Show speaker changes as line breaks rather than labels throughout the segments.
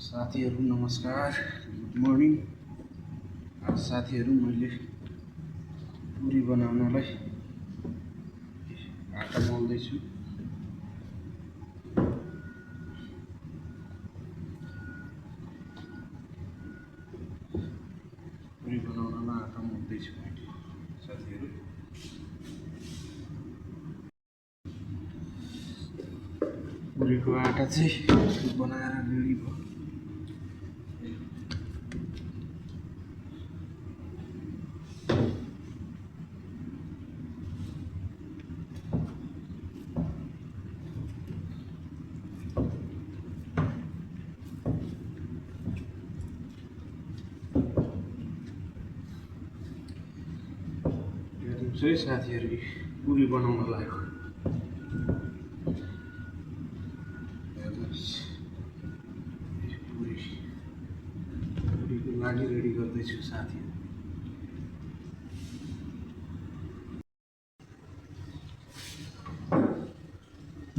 साथीहरू नमस्कार, good morning. आज साथीहरू मैले पुरी बनाउनलाई आटा मोल्दैछु। पुरी बनाउनलाई आटा मोल्दैछु मैले साथीहरू। पुरीको आटा चाहिँ बनाएर रेडी भयो। चाहिँ साथीहरू पुरी बनाउन लाग्यो। पुरीको लागि रेडी गर्दैछु साथीहरू।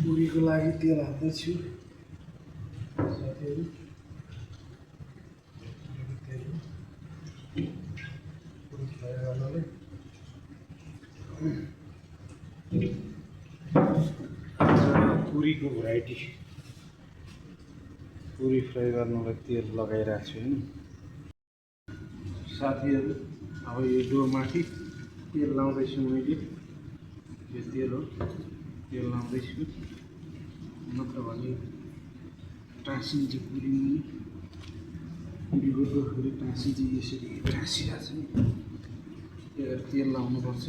पुरीको लागि तेल हाल्दैछु साथीहरू। तेल पुरी फ्राई गर्नलाई पुरीको भेराइटी पुरी फ्राई गर्नलाई तेल लगाइरहेको छु नि साथीहरू। अब यो डोमाथि तेल लाउँदैछु मैले। यो तेल हो, तेल लाउँदैछु, नत्र भने टाँसिन्छ पुरी मुनि। पुरी गर्दाखेरि टाँसिन्छ, यसरी टाँसिरहेको छ नि, तेल लाउनुपर्छ।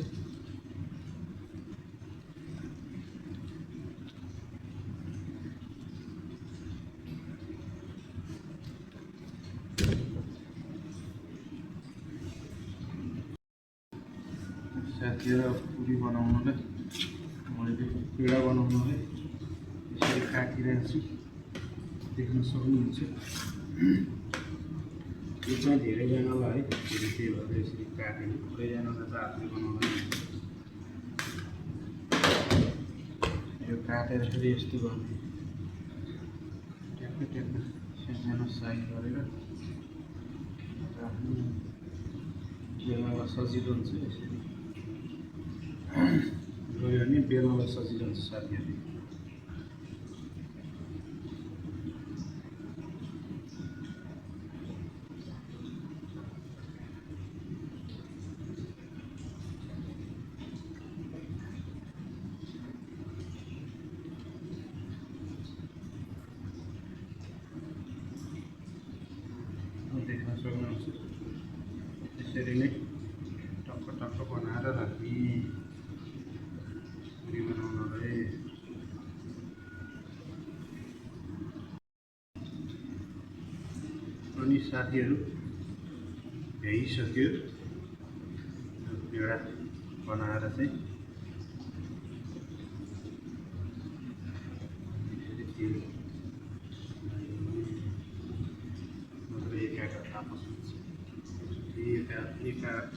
साथीहरू पुरी बनाउनलाई मैले पेडा बनाउनलाई यसरी काटिरहेको छु, देख्न सक्नुहुन्छ। यो चाहिँ धेरैजनालाई है, त्यही भएर यसरी काटेको। थोरैजनालाई त हातले बनाउँदैन। यो काटेर फेरि यस्तो गर्ने, ट्याक्क ट्याक्क सानो साइज गरेर राख्नु, बेल्नलाई सजिलो हुन्छ। यसरी गयो भने बेल्नलाई सजिलो हुन्छ साथीहरू। देख्न सक्नुहुन्छ, यसरी नै टक्क टक्क बनाएर राख्ने पुरी बनाउनलाई। अनि साथीहरू भ्याइसक्यो पेडा बनाएर चाहिँ।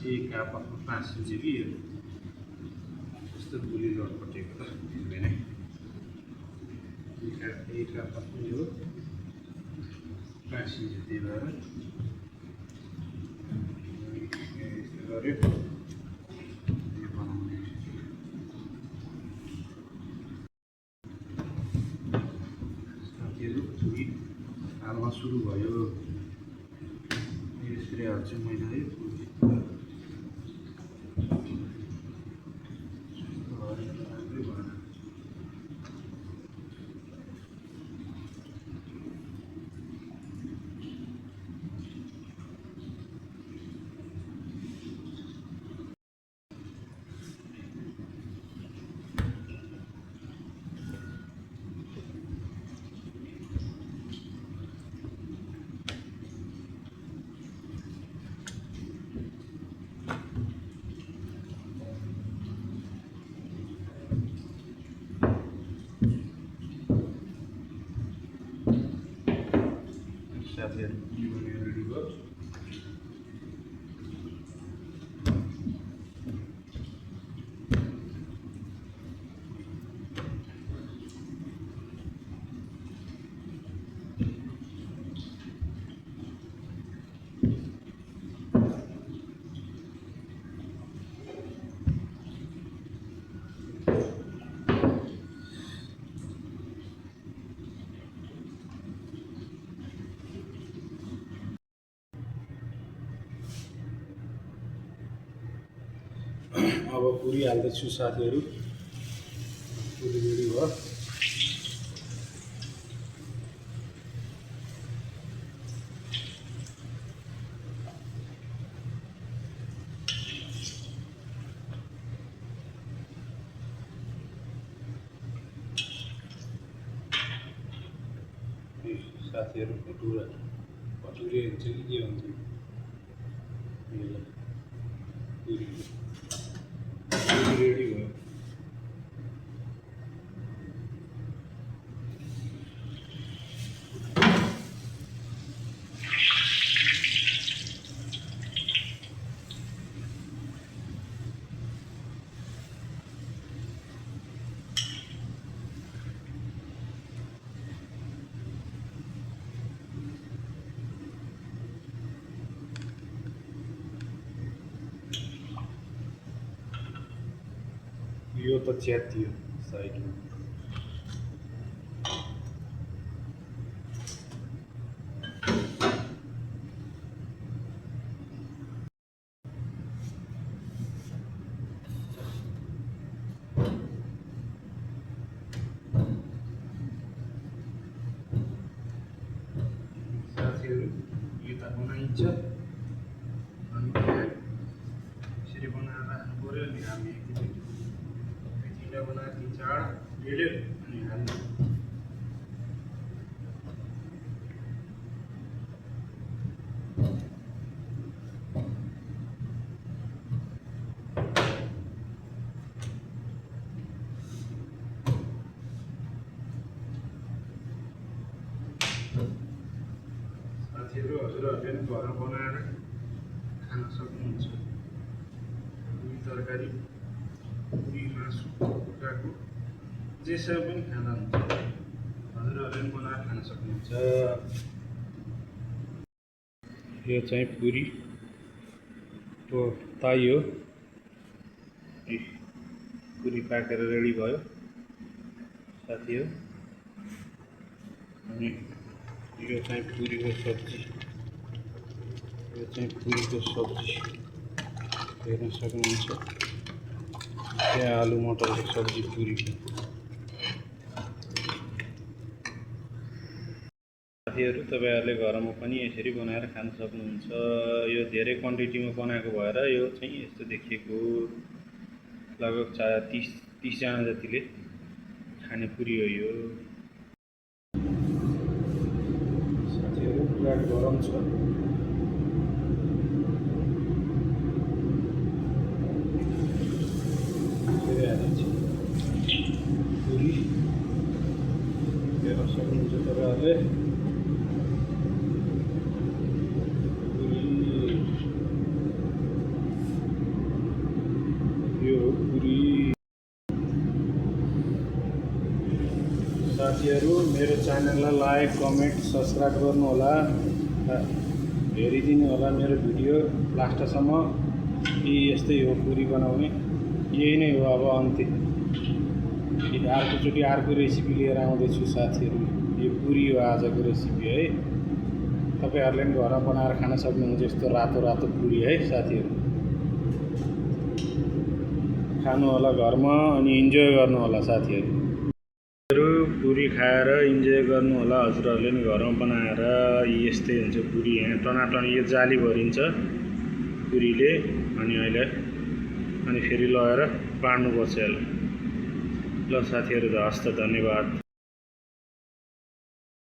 एक आपसमा टाँसिन्छ कि यो यस्तो गुली लटपटेको त हुँदैन। एक आपसमा यो टाँसिन्छ, त्यही भएर यस्तो गऱ्यो यो बनाउने। साथीहरू पुरी हाल्न सुरु भयो। यसरी हाल्छु मैले है पुरी। साथीहरू पुरी बनेर रेडी भयो। अब पुरी हाल्दैछु साथीहरू। पुरी रेडी भयो। साथीहरू भटुरे हुन्छ कि के हुन्छ पुरी रेडी भयो। यो त च्यातियो साइडमा। साथीहरू यो त बनाइन्छ, अनि यसरी बनाएर राख्नु पऱ्यो। अनि हामी एकचोटि बनाएर 3-4 बेल्यो अनि हाल्नु। साथीहरू हजुरहरूले पनि घरमा बनाएर खान सक्नुहुन्छ। पुरी तरकारी, पुरी मासु, कुखुराको जेसरी पनि खाना हुन्छ, हजुरहरूले पनि बनाएर खान सक्नुहुन्छ। यो चाहिँ पुरी तो ताइयो। पुरी पाकेर रेडी भयो साथीहरू। अनि यो चाहिँ पुरीको सब्जी, यो चाहिँ पुरीको सब्जी हेर्न सक्नुहुन्छ। त्यहाँ आलु मटरको सब्जी पुरीको। साथीहरू तपाईँहरूले घरमा पनि यसरी बनाएर खान सक्नुहुन्छ। यो धेरै क्वान्टिटीमा बनाएको भएर यो चाहिँ यस्तो देखिएको। लगभग 30 जना जतिले खाने पुरी हो यो। साथीहरू पुरा गरम छ। पुरी हेर्न सक्नुहुन्छ तपाईँहरूले। साथीहरू मेरो च्यानललाई लाइक, कमेन्ट, सब्सक्राइब गर्नु होला। हेरिदिनु होला मेरो भिडियो लास्टसम्म। यस्तै हो पुरी बनाउने, यही नै हो अब अन्त्य। अर्कोचोटि अर्को रेसिपी लिएर आउँदैछु साथीहरू। यो पुरी हो आजको रेसिपी है। तपाईँहरूले पनि घरमा बनाएर खान सक्नुहुन्छ यस्तो रातो रातो पुरी है साथीहरू। खानु होला घरमा अनि इन्जोय गर्नु होला साथीहरू। पुरी खाएर इन्जोय गर्नु होला हजुरहरूले पनि घरमा बनाएर। यस्तै हुन्छ पुरी। यहाँ टनाटन यो जाली भरिन्छ पुरीले, अनि फेरि लगेर बाँड्नुपर्छ यसलाई। ल साथीहरू, हस् त, धन्यवाद।